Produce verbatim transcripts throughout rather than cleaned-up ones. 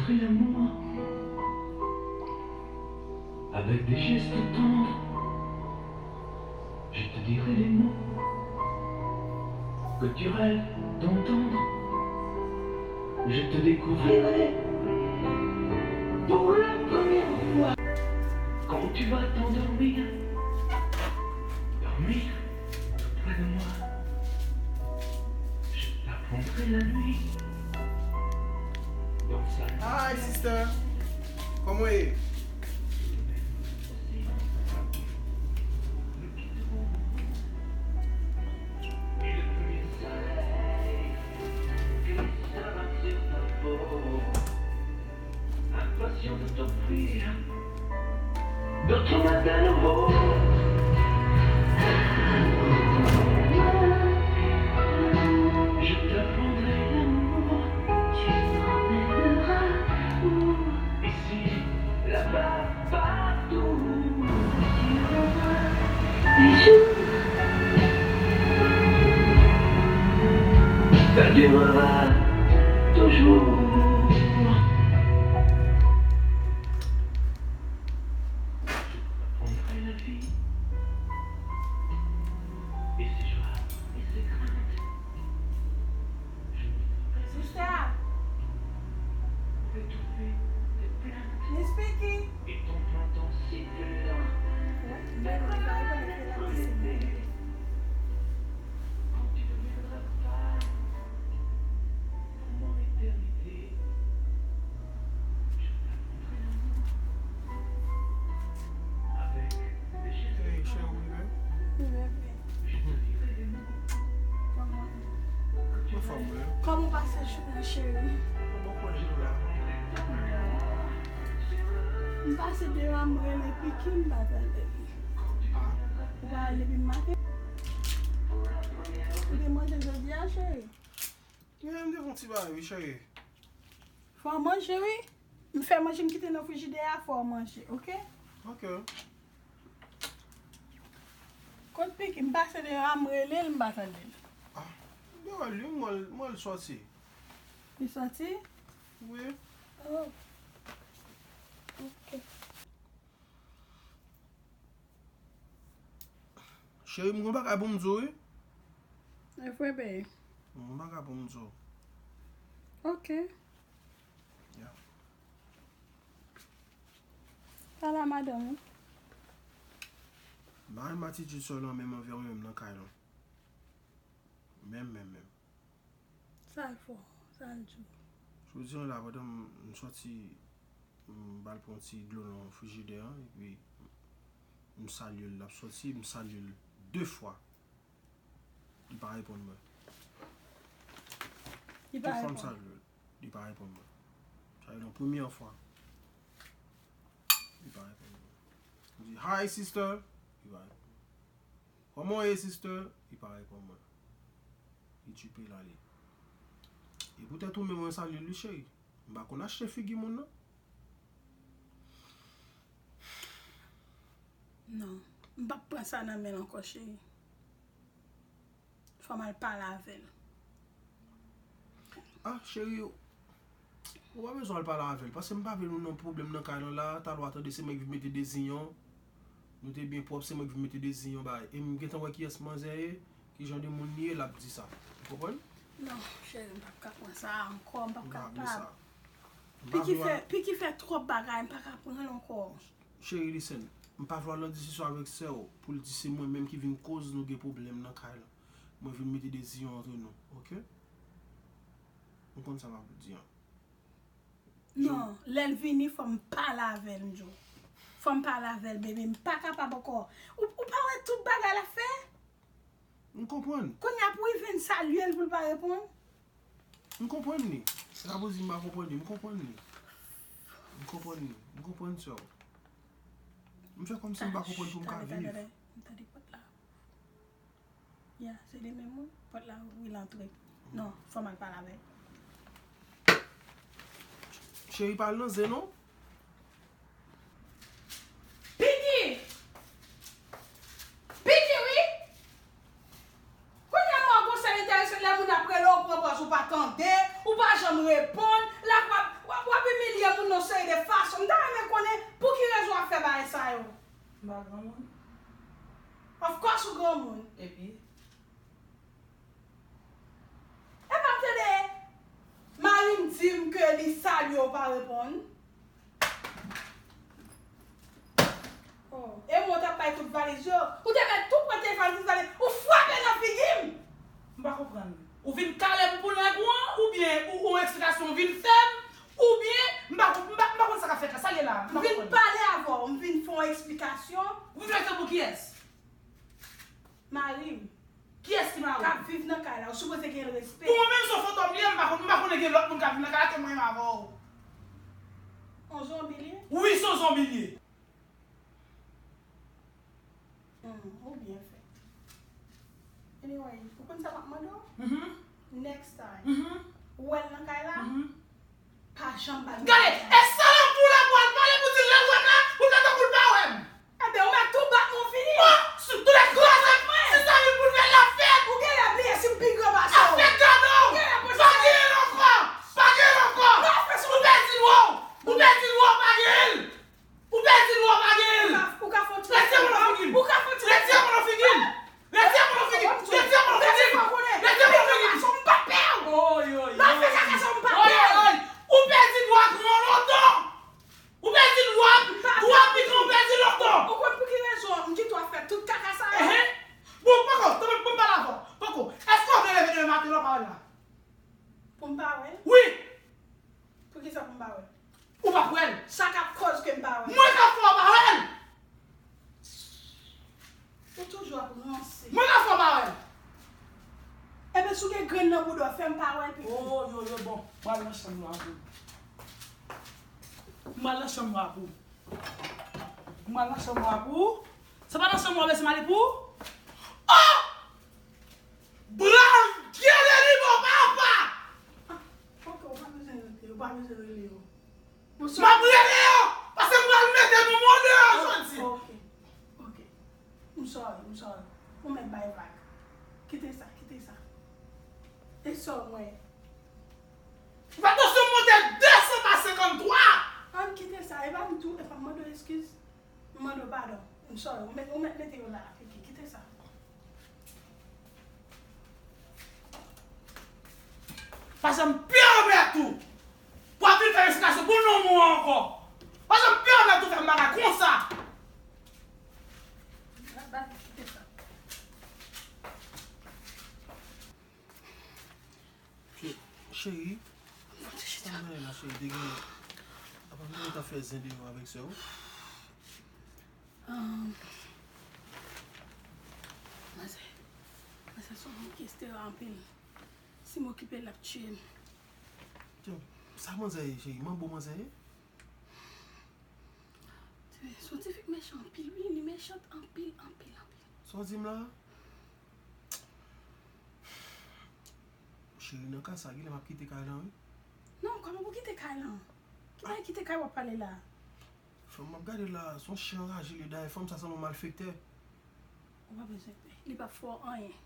Fais l'amour avec des gestes tendres. Je te dirai les mots que tu rêves d'entendre. Je te découvrirai pour la première fois quand tu vas t'endormir. Dormir tout près de moi. Je t'apprendrai la nuit. Hi, sister. Kòman w ye? Impatient de t'offrir d'autres matins nouveaux. Je t'apprendrai l'amour, tu m'emmèneras où? Ici, là-bas, partout. Tu reviendras un jour. Ça durera toujours. Je t'apprendrai la vie et ses joies et ses craintes. Je ne saurais pour étouffer tes plaintes. Miss Piggy. Et ton printemps si violent. Quand tu deviendras femme pour mon éternité, je t'apprendrai l'amour avec des gestes tendres. Je te dirai les mots que tu rêves. Kòman w pase jounen, cheri? M pase deyò a, m rele Piki, m pa tande li. Ou pa rele epi m maten? Ou te manje jodi a, cheri? Wi, m te fè yon ti bagay, wi, cheri. Fò w manje, wi. M fè manje, m kite nan frijidè a, fò w manje, oke? Oke. Kot Piki? M pase deyò a, m rele l, m pa tande l. Ah, m te wè li, m wè l, m wè l sòti. Li sòti? Wi. Oh. Oke. Cheri, m gon bagay pou m di w, wi. E vre, bebe. M gon bagay pou m di w. Oke. Ya. Pale a madanm ou. M pa renmen atitid sa w lan menm anvè w menm nan kay lan. Menm, menm, menm. Sa l fè w? Sa l di w? Jodi a la, pandan m, m sòti, m al pran ti dlo nan frijidè an, epi m salye l, l ap sòti, m salye l de fwa. Li pa reponn mwen. Li pa reponn. De fwa m salye l, li pa reponn mwen. Sa se nan premyè fwa. Li pa reponn mwen. M di, "Hi, sister." Li pa reponn mwen. "Kòman w ye, sister?" Li pa reponn mwen. Li tchipe l ale. E poutèt ou menm, mwen salye l, wi, cheri. M pa konn achte figi moun nan. Non, m p ap pran sa nan men l ankò, cheri. Fò m al pale avè l. Ah, cheri, ou pa bezwen al pale avè l, paske m pa vle nou nan pwoblèm nan kay lan la. Talè w a tande se mwen k vin mete deziyon. Nou te byen pwòp, se mwen k vin mete deziyon bay. E m gentan wè kiyès manzè ye, ki jan de moun li ye, l ap di sa. Ou konprann? Non, cheri, m p ap ka pran sa ankò, m p ap kapab. Piki fè, Piki fè twòp bagay, m pa ka pran l ankò. Cheri, listen, m pa vle al nan diskisyon avèk sè w pou l di se mwen menm ki vin koz nou gen pwoblèm nan kay lan. Mwen vin mete deziyon antre nou, oke? M konn sa m ap di an. Non, lè l vini, fò m pale avè l, m di w. Fò m pale avè l, bebe, m pa kapab ankò. Ou, ou pa wè tout bagay l ap fè? M konprann. Kounye a pou w vin salye l pou l pa reponn? M konprann li. Se pa pou di m pa konprann li, m konprann li. M konprann li. M konprann sè w. M fè kòmsi m pa konprann pou m ka viv. Tande, tande, tande. M tande pòt la. Ya, se li menm wi. Pòt la, wi, l antre. Non, fò m al pale avè l. Cheri, pa al nan zen non. Piki! Piki, wi! Kounye a m wè w gon sèl enterese lè moun ap rele w, ou pran pòz ou pa tande, ou pa janm reponn, la w ap, w ap, w ap imilye. Granmoun? Of course ou granmoun. Epi? Epa m tande mari m di m ke li salye w pa reponn. Oh, e mwen w t ap bay tout valiz yo. Ou te mèt tou pran telefòn, ti valiz, ou frape nan figi m. M pa konprann. Ou vin kale m pou nèg ou an, oubyen ou, ou eksplikasyon ou vin fè m, oubyen m pa, m pa, m pa konn sa k ap fèt la. Sa l ye la? M pa konprann. M vin pale avè w, m vin fè w eksplikasyon. Ou vin fè eksplikasyon pou kiyès? Mari m. Kiyès ki mari w? K ap viv nan kay la, ou sipoze gen respè. Pou mwen menm, se yon fantòm li ye, m pa konn, m pa konnen gen lòt moun k ap viv nan kay la ke mwen menm avè w. On zonbi li ye? Wi, se yon zonbi li ye. Hmm, ou byen fè. Anyway, ou konn sa m ap mande w? Mhm. Next time, mhm, ou wè l nan kay la? Mhm. Pa janm ba l. Gade, e salòp pou la pou al pale pou di l lè l wè m la, pou l fè tankou l pa wè m. Ebyen, ou mèt tou bat mwen fini. Oh, sou tout lè kraze, si sa vin pou l fè l ap fè. Ou genlè bliye si m pi gran pase w. Ap fè gade w. Ou genlè panse pa gen l ankò. Pa gen l ankò. Non, frè, ou pèdi dwa w. Ou pèdi dwa w, pa gen l. Ou pèdi dwa w, pa gen l. Ou ka, ou ka fè yon ti... Retire mwen nan figi m. Ou ka fè yon ti... Retire mwen nan figi m. Retire mwen nan figi m. Retire mwen nan figi m. Retire mwen nan figi m. M pa pè w. Oy, oy, oy. Oy, oy, oy. Ou pèdi dwa gran lontan. Ou pèdi dwa, dwa pi gran ou pèdi lontan. Ou konn pou ki rezon m kite w ap fè tout kaka sa yo? Ehe. Bon, poko, tanpri, ban m pale avè w. Poko. Èske w vle leve demen maten la, w pa wè l la? Pou m pa wè l? Wi. Poukisa pou m pa wè l? Ou p ap wè l. Sa k ap kòz ke m pa wè l? Mwen k ap fè w pa wè l. Ou toujou ap ranse. Mwen k ap fè w pa wè l. Ebyen, si w gen grenn nan bouda w, fè m pa wè l, pitit. Oh, yo, yo, bon. Mwen al nan chanm nwa pou ou. Mwen al nan chanm nwa pou ou. Mwen al nan chanm nwa pou ou. Se pa nan chanm nwa w bezwen m ale pou ou? Oh! Bra m gele li bò papa! Ah, ok, ou pa bezwen rele, ou pa bezwen rele yo. M ap rele yo, paske m pral mete nou mò deyò jodi. Ok, ok. M sorry, m sorry. Ou mèt bay vag. Kite sa, kite sa. E sò mwen. Atansyon, m monte de san pa senkanntwa. Ann kite sa, e pa m tou, e pa m mande w eskiz. M mande w padon. M sorry, ou mèt, ou mèt mete yo la. Kite sa. Pa janm pèmèt ou pou ap vin fè eksplikasyon pou non mwen ankò. Pa janm pèmèt ou fè m bagay konsa. Cheri, sa m la cheri, te gen apa m ta fè zen deyò avèk sè ou. Manzè, manzè se yon moun ki estera anpil. Si m okipe l, l ap tiye m. Sa manzè ye, cheri? Manbo manzè ye? Se yon ti fi k mechan anpil, wi. Li mechan anpil, anpil, anpil. Sa w di m la? Cheri, nan ka sa, genlè m ap kite kay lan, wi. Non, kòman pou kite kay lan? Ki bagay kite kay w ap pale la? Fanm m ap gade la, se yon chen anraje li ye. Dayè, fanm sa sanble yon malfektè. Ou pa bezwen pè. Li p ap fè w anyen.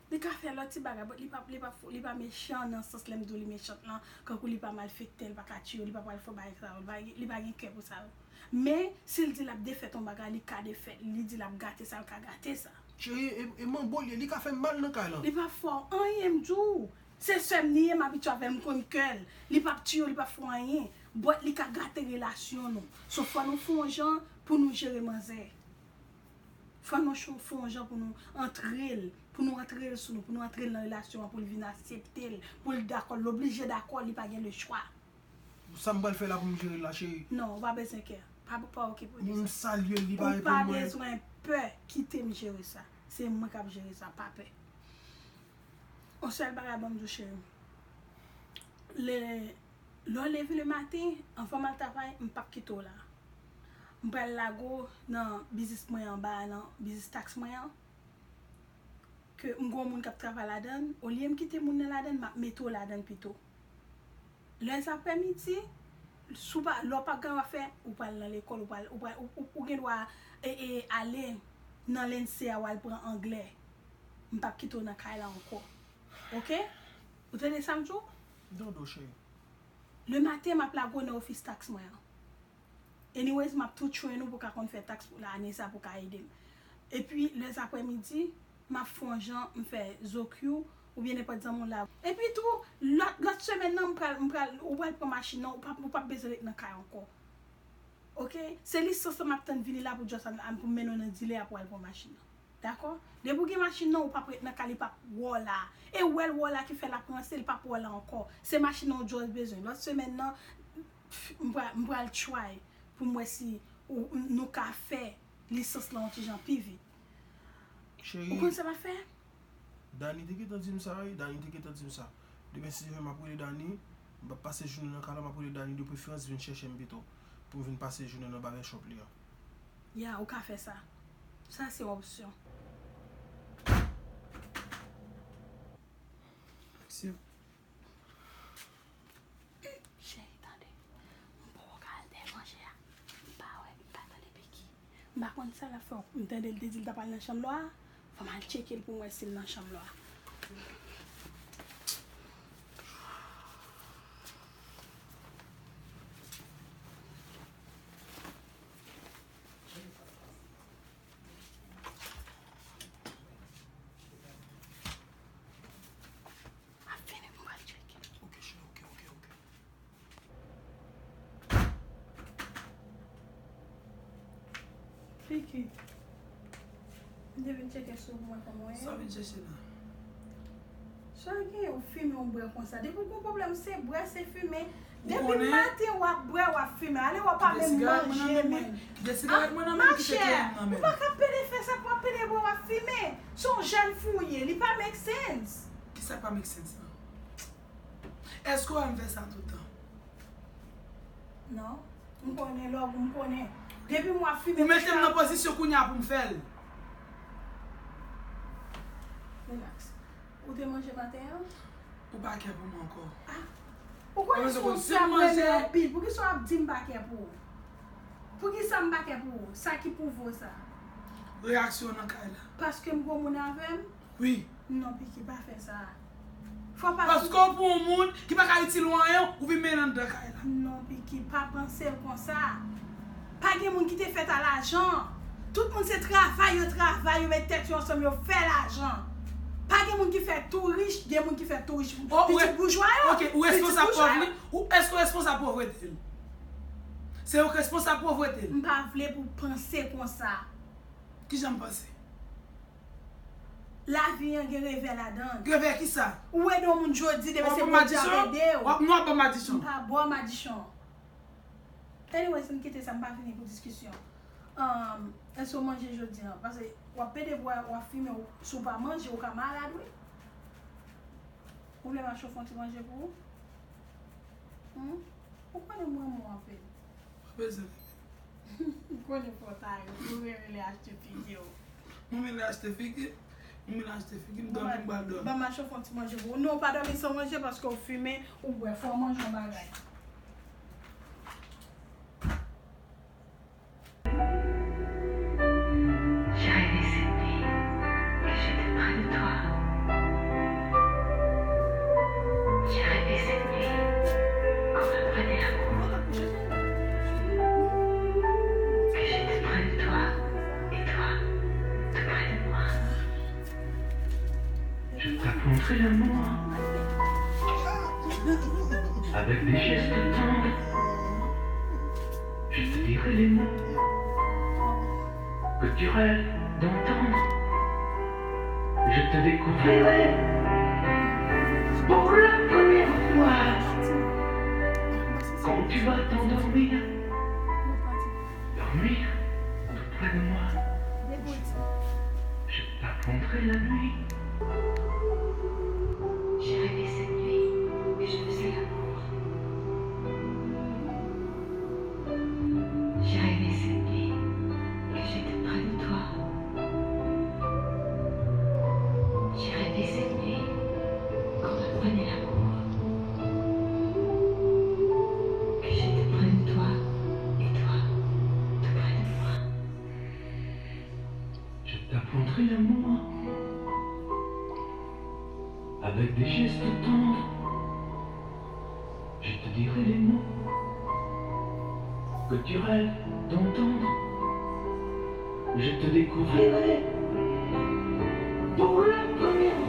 Li ka fè lòt ti bagay, but li p ap, li p ap fè w, li pa mechan nan sans lè m di w li mechan lan, kankou li pa malfektè, li pa ka tiye w, li pa pral fè w bagay sa yo, li pa, li pa gen kè pou sa yo. Men, si l di l ap defèt yon bagay, li ka defèt li, li di l ap gate sa, l ka gate sa. Cheri, e, e manbo l ye, li ka fè m mal nan kay lan. Li p ap fè w anyen, m di w. Se sè m li ye, m abitye avè l, m konn kè l. Li p ap tiye w, li p ap fè w anyen. But li ka gate relasyon nou. So, fò nou fè yon jan pou nou jere manzè. Fò nou cho-, fè yon jan pou nou antre l, pou nou antre l sou nou, pou nou antre l nan relasyon an, pou l vin aksepte l, pou l dakò, l oblije dakò, li pa gen lechwa. Sa m pral fè la pou m jere l la, cheri? Non, ou pa bezwen kè. Pa, pa okipe w de sa. M salye l, li pa reponn mwen. Ou pa bezwen pè, kite m jere sa. Se mwen k ap jere sa, pa pè. On sèl bagay, ban m di w, cheri. Lè, lè w leve lematen, anvan m al travay, m p ap kite w la. M pral lage w nan biznis mwen anba a, nan biznis taks mwen an. Ke m gon moun k ap travay ladan l, olye m kite moun nan ladan l, m ap mete w ladan l pito. Lèzaprèmidi, si w pa, lè w pa gen anyen w ap fè, ou pral nan lekòl, ou pral, ou pral, ou, ou, ou gen dwa, e, e, ale nan lense a, w al pran anglè. M p ap kite w nan kay la ankò. Oke? Ou tande sa m di w? Dodo, cheri. Lematen, m ap lage w nan ofis taks mwen an. Anyways, m ap tou train ou pou ka konn fè taks pou lane sa pou ka ede m. Epi, lèzaprèmidi, m ap fè yon jan, m fè Zokyo, oubyen nenpòt zanmi w la. Epi tou, lòt, lòt semèn nan, m pral, m pral, ou pral pran machin nan, ou p ap, ou p ap bezwen ret nan kay ankò. Oke? Se lisans lan m ap tann vini la pou just an, an, pou m mennen w nan dealer a pou al pran machin nan. Dakò? Depi w gen machin nan, ou p ap ret nan kay, li p ap wè w la. E wè l wè w la ki fè l ap ranse, li p ap wè w la ankò. Se machin nan ou just bezwen. Lòt semèn nan, pff, m pral, m pral try pou m wè si ou, nou ka fè lisans lan yon ti jan pi vit. Ou konn sa m ap fè? Dani te gentan di m sa, wi. Dani te gentan di m sa. Demen, si Dye vle, m ap rele Dani. M p ap pase jounen nan kay la, m ap rele Dani de preferans vin chèche m pito. Pou m vin pase jounen nan barbershop li an. Ya, ou ka fè sa. Sa se yon opsyon. Aksyon. Cheri, tande. M poko ka al dèyè manje a. M pa wè, m pa tande Piki. M pa konn sa l ap fè. M tande l te di l t ap al nan chanm lwa a. Fò m al tcheke l pou m wè si l nan chanm lwa a. M ap vini pou m al tcheke. Ok, cheri, ok, ok, ok. Piki, m te vin tcheke si w pou mwen kòman w ye. Sa w vin chèche la? Sa w gen, ou fimen, ou bwè konsa? Depi w gen pwoblèm, se bwè, se fimen. Depi maten w ap bwè, w ap fimen. Ale, w ap pa menm manje menm. Kite sigarèt mwen nan men m, kite keyè m nan men m. Ou pa ka pede fè sa pou w ap pede bwè, w ap fimen. Se yon jèn fi w ye, li pa make sense. Kisa k pa make sense lan? Èske w wè m fè sa tout tan? Non. M konnen lè w, m konnen. Depi m wè w ap fimen. Ou mete m nan pozisyon kounye a pou m fè l. Relax. Ou te manje maten an? Ou pa kè pou mwen ankò. Ah. Ou konnen se yon fi ap renmen anpil. Poukisa w ap di m pa kè pou ou? Poukisa m pa kè pou ou? Sa ki pwouve w sa? Reyaksyon w nan kay la. Paske m gwo moun avè m? Wi. Non, Piki, pa fè sa. Fò pa. Paske w pou yon moun ki pa ka itil ou anyen, ou vin mennen anndan kay la. Non, Piki, pa panse l konsa. Pa gen moun ki te fèt a lajan. Tout moun se travay, yo travay, yo met tèt yo ansanm, yo fè lajan. Pa gen moun ki fèt tou rich, gen moun ki fèt tou rich. Pitit boujwa yo. Ok, ou responsab pòv li, ou èske w responsab povrete l? Se ou k responsab povrete l. M pa vle pou w panse konsa. Kijan m panse? Lavi an gen revè ladan l. Revè kisa? Ou ede yon moun jodi, demen se Bondye ap ede w. W ap, nou ap ban madichon. M pa ba w madichon. Anyways, ann kite sa, m pa vini pou diskisyon. Um, èske w manje jodi an? Paske w ap pede bwè, w ap fimen, w, si w pa manje, ou ka malad, wi. Ou vle m al chofe yon ti manje pou ou? Hmm? Ou konnen m renmen w anpil. Pa bezwen. M konnen fò w ta ri, ou renmen lè achte figi w. Mwen menm lè achte figi, mwen menm lè achte figi, m dòmi, m pral dòmi. Ban m al chofe yon ti manje pou ou. Non, ou pa dòmi san manje paske w fimen, ou bwè. Fò w manje yon bagay. J'ai rêvé cette nuit que j'étais près de toi. J'ai rêvé cette nuit qu'on me prenait la cour. Que j'étais près de toi et toi, tout près de moi. Je t'apprendrai l'amour avec des gestes tendres. Je te dirai les mots que tu rêves d'entendre. Je te découvrirai pour la première fois quand tu vas t'endormir. Dormir tout près de moi. Je t'apprendrai la nuit. J'ai rêvé cette nuit que je faisais l'amour. J'ai rêvé cette nuit que j'étais près de toi. J'ai rêvé cette nuit qu'on me prenait la cour. Que j'étais près de toi et toi, tout près de moi. Je t'apprendrai l'amour avec des gestes tendres. Je te dirai les mots Que tu rêves d'entendre, je te découvrirai pour la première